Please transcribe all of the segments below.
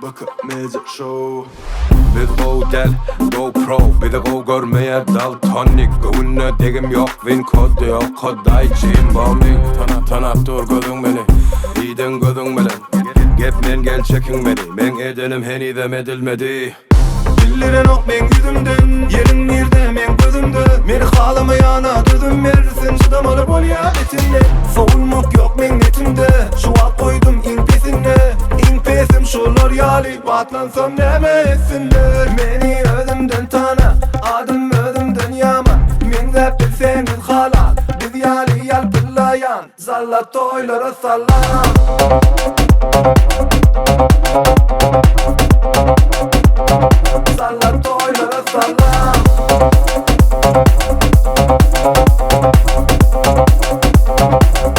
BK Media Show. Biz gowy däl, GoPro Bizi gowy görmeýär daltonik Göwünne degim ýok, win kody ýok Kodaý Jim Bombing Tanap tanap dur gözüň meni Diýdiň gözüň bilen Gep men gel çekiň meni Meň edenim henizem edilmedi. Bildirenok meň ýüzümden Ýeriň nirde meň gözümde Meni halamaýana dözüm bersin Çydamaly bolýa etinde Sowulmak ýok meň netimde Şu wagt goýdum iň pesinde Iň pesim şular ýaly Batlansam näme etsinler Meni özümden tana Adym özümden ýaman Meňzäp bilseňiz halal Biz ýaly ýalpyllaýan Zalla toýlara salam. Zalla toýlara salam.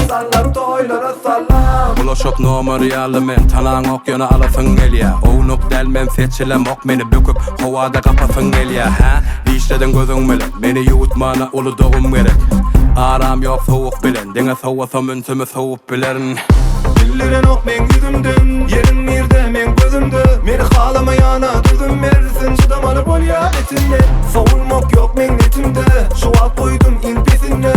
Zalla toýlara salam. Bulaşyk nomer ýaly men tanaňok ýöne alasyň gelýä Ownuk däl men seçilemok meni böküp howada gapasyň gelýä hä Dişlediň gözüň bilen meni ýuwutmana uly dogum gerek Aram ýok sowuk bilen diňe sowasam ünsümi sowup bilerin. Bildirenok meň ýüzümden Ýeriň nirde meň gözümde Meni halamaýana dözüm bersin Çydamaly bolýa etinde Sowulmak ýok meň netimde Şu wagt goýdum iň pesinde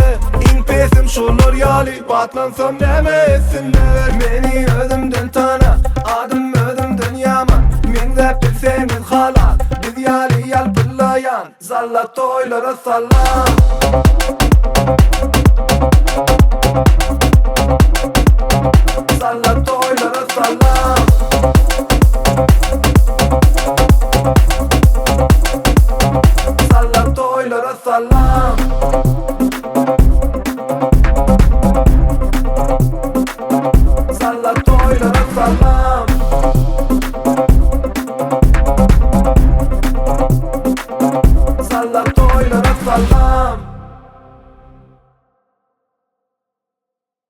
Iň pesim şular ýaly Batlansam näme etsinler Meni özümden tana Adym özümden ýaman Meňzäp bilseňiz halal Biz ýaly ýalpyllaýan Zalla toýlara salam. Zalla toýlara salam. Zalla toýlara salam. Zalla toýlara salam. Zalla toýlara salam.